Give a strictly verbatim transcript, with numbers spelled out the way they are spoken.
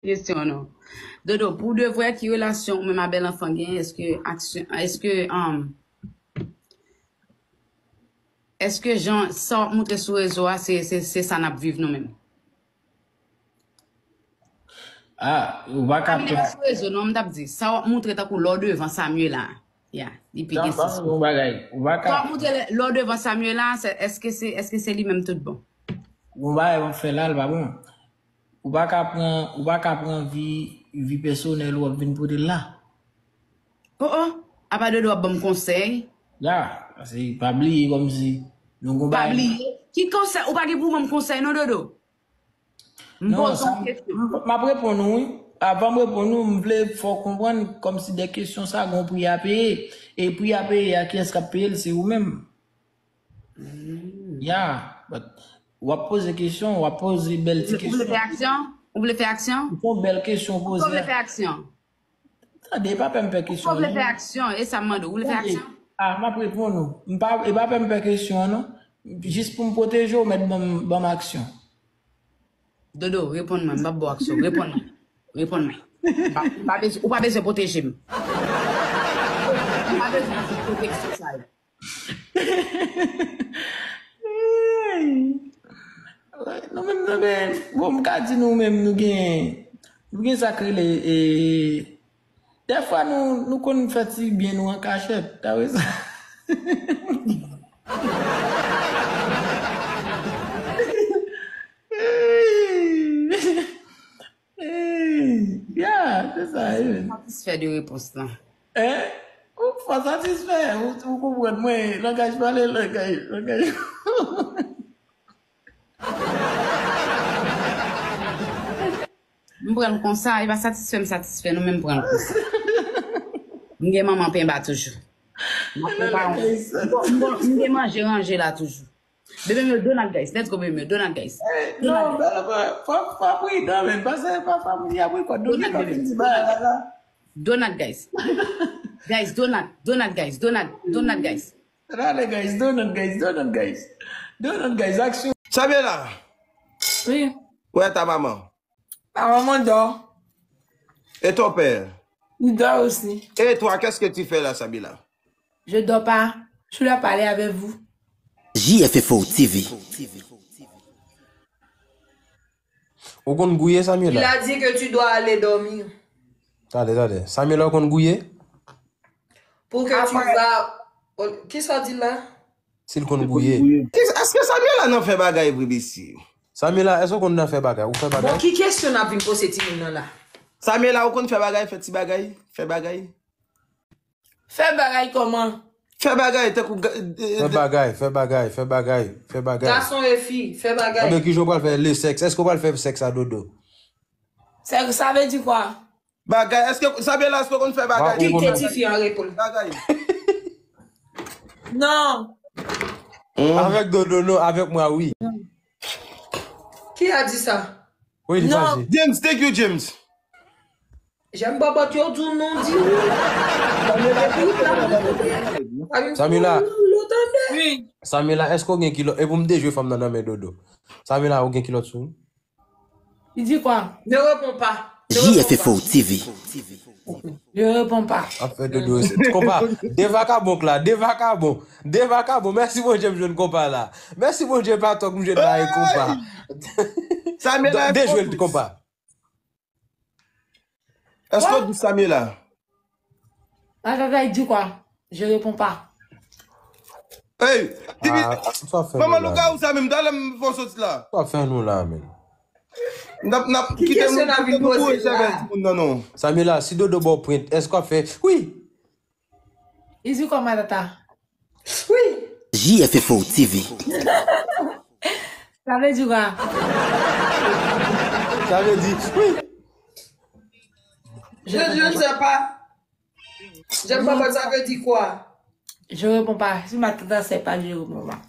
Kesyon non. Dodo, pou de vrè, ki relasyon ou menm a Bèl Anfan genyen? Èske aksyon, èske, um, èske jan sa w ap montre sou rezo a, se, se, se sa n ap viv nou menm? Ah, ou pa ka. Pa vin sou rezo non, m t ap di, sa w ap montre tankou lè w devan Samuela. Ya, li pi gen sans. Ou pa ka. Sa w ap montre lè w devan Samuela, èske se, èske se li menm tout bon? Ou pa fè la, l pa bon. Ou pa ka pran, ou pa ka pran vi, vi pèsonèl ou ap vin pote l la. Oh oh, apa Dodo ap ban m konsèy? Ya, paske pa bliye kòmsi nou gon bagay. Pa bliye. Ki konsèy? Ou pa gen pou ban m konsèy non Dodo. M poze w kesyon. M ap reponn ou wi. Avan m reponn ou, m vle fè w konprann kòmsi de kesyon sa gon pri a peye. E pri a peye a kiyès k ap peye l? Se ou menm. Ya, but w ap poze kesyon, w ap poze bèl ti kesyon. Ou vle fè aksyon? Ou vle fè aksyon? Se yon bèl kesyon w poze a. Ou vle fè aksyon? Tande, e pa pè m fè kesyon an non. Ou vle fè aksyon, e sa m mande w, ou vle fè aksyon? Ah, m ap reponn ou. M pa, e pa pè m fè kesyon an non. Jis pou m pwoteje w, mèt ban m, ban m aksyon. Dodo, reponn mwen, m p ap ba w aksyon. Reponn mwen. Reponn mwen. Ou pa, ou pa bezwen, ou pa bezwen pwoteje m. Ou pa bezwen pwoteksyon sa yo. Nou menm, nou menm, bon, m ka di nou menm, nou gen, nou gen sa k rele, e, dèfwa nou, nou konn fè ti byen nou an kachèt, ta wè sa. Ya, se sa, wi. Satisfè de repons lan. Hein? Ou pa satisfè, ou, ou konprann mwen, langaj pale, langaj, langaj. M pran l konsa, e pa satisfè m satisfè nou, men m pran l konsa. M gen manman penba toujou. M ap konpare m gen manje ranje la toujou. Bebe m yo donat guys. Let's go bebe m yo donat guys. Donat guys. Fò fò pridan men pase pa fanmi a wi kwa donat guys. Donat guys. Guys donat donat guys donat donat guys. Rale guys donat guys donat guys. Donat guys aksyon. Samuela. Wi. Wè ta manman. Ah, maman dort. Et ton père? Il dort aussi. Et toi, qu'est-ce que tu fais là, Sabila? Je dors pas. Je suis là à parler avec vous. J F F O T V. Ou konn gouye, Samuela? Il a dit que tu dois aller dormir. Tande, tande. Samuela, ou konn gouye? Pour que tu vas. Kisa w di la? Si l konn gouye. Èske Samuela nan fè bagay vre mesye? Samuela, èske w konn nan fè bagay? Ou fè bagay? Bon, ki kesyon n ap vin poze timoun nan la? Samuela, ou konn fè bagay, fè ti bagay, fè bagay? Fè bagay kòman? Fè bagay, tankou. Fè bagay, fè bagay, fè bagay, fè bagay. Gason e fi, fè bagay. Anben, kijan w pral fè le sèks? Èske w pral fè sèks a Dodo? Sèks, sa vle di kwa? Bagay, èske, Samuela, èske w konn fè bagay? Kite tifi an repo l. Bagay. Non. Avèk Dodo, non, avèk mwen, wi. Ki a di sa? Wi, li fache. James, thank you, James. Jan bòbòt yo di w non, di wi. Samuela. Wi. Samuela, èske w gen kilòt? E pou m dejwe fanm nan nan men Dodo. Samuela, ou gen kilòt sou ou? Li di kwa? Ne réponds pas. J F F O T V. Je réponds pas. Ap fè Dodo resèt. Konpa, de vakabon k la, de vakabon. De vakabon. Mèsi Bondye m jwenn konpa la. Mèsi Bondye pa tòk m jwenn la e konpa. Dejwe l konpa. Èske w di Samuela? Atata, il dit quoi? Je réponds pas. Hey, tipi, manman lougawou sa menm, talè m fè w soti la. Sa w ap fè nou la menm? N ap, n ap kite nou, kite nou boure sèvèl timoun nan non. Samuela, si Dodo ba w pwent, èske w ap fè wi? Il dit quoi, Matata? Wi. J F F O T V. Sa vle di kwa? Sa vle di wi. Je, je ne sais pas. Je ne sais pas, ça veut dire quoi? Je réponds pas. Si ma tante sait pas, je réponds pas.